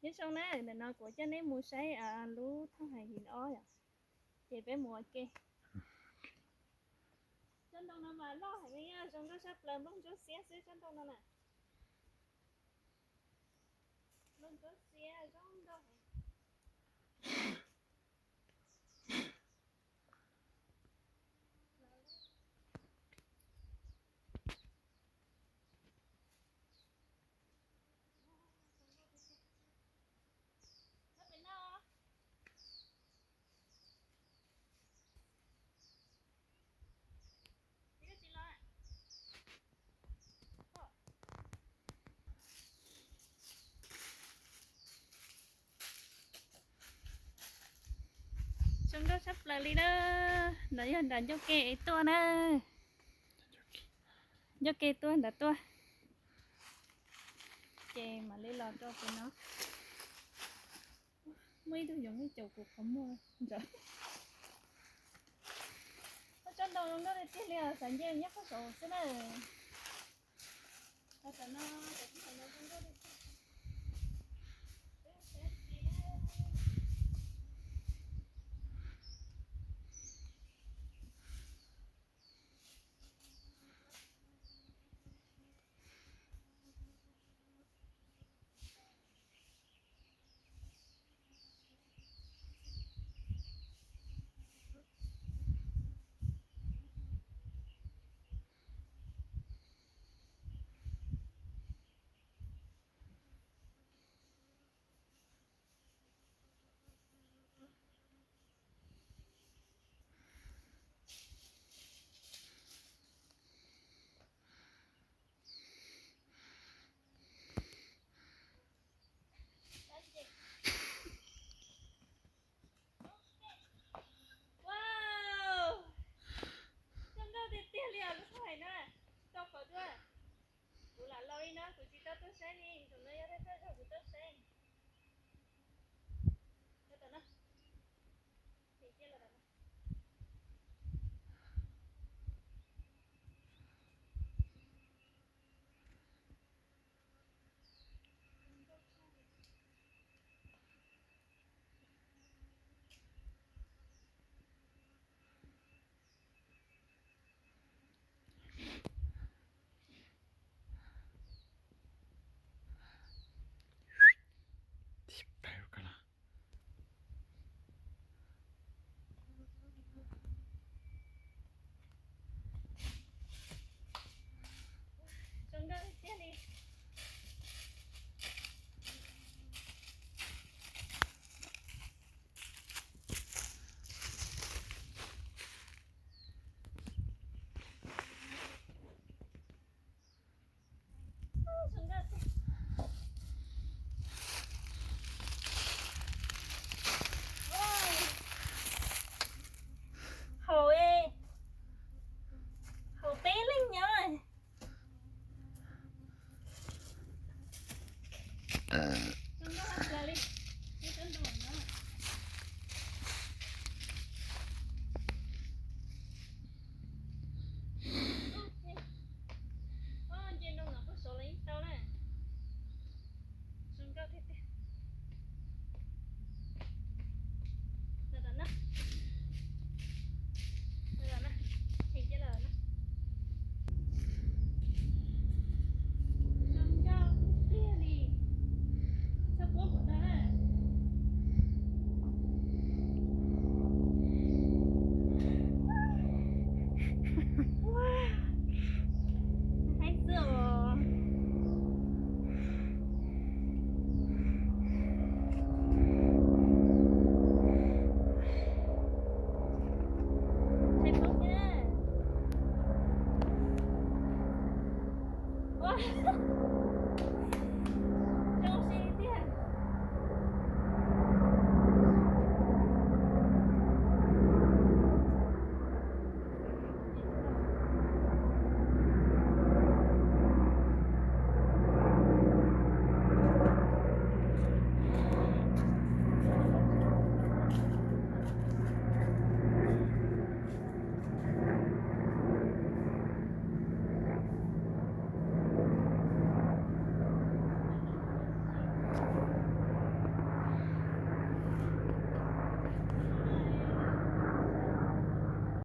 Nyob zoo na, ntawm no kuv coj neb mus saib lub thaj hais yim ob yom, ces peb mus ua ke. Tsob ntoo no mas loj heev li, zoo nkauj tshaj plaws, nplooj ntsuab xiab xwb tsob ntoo no na. Nplooj ntsuab xiab zoo nkauj heev. Zoo nkauj tshaj plaws li na. Nrad yog nram ncauj ke tuaj na. Ncauj ke tuaj nrad tuaj. Ces mam li los rau pem no. Muaj ib tug yoov caum kuv qhov muag ntawd. Tsob ntoo zoo nkauj tiag tiag li os, xav nce nyob qhov saud xwb na. Wow, zoo nkauj tiag tiag li os lub thaj hais na. Tau qhov dua, kuv lam los li no kuv tsis tau tuaj saib li, zaum no yog thawj thawj zaug kuv tuaj saib.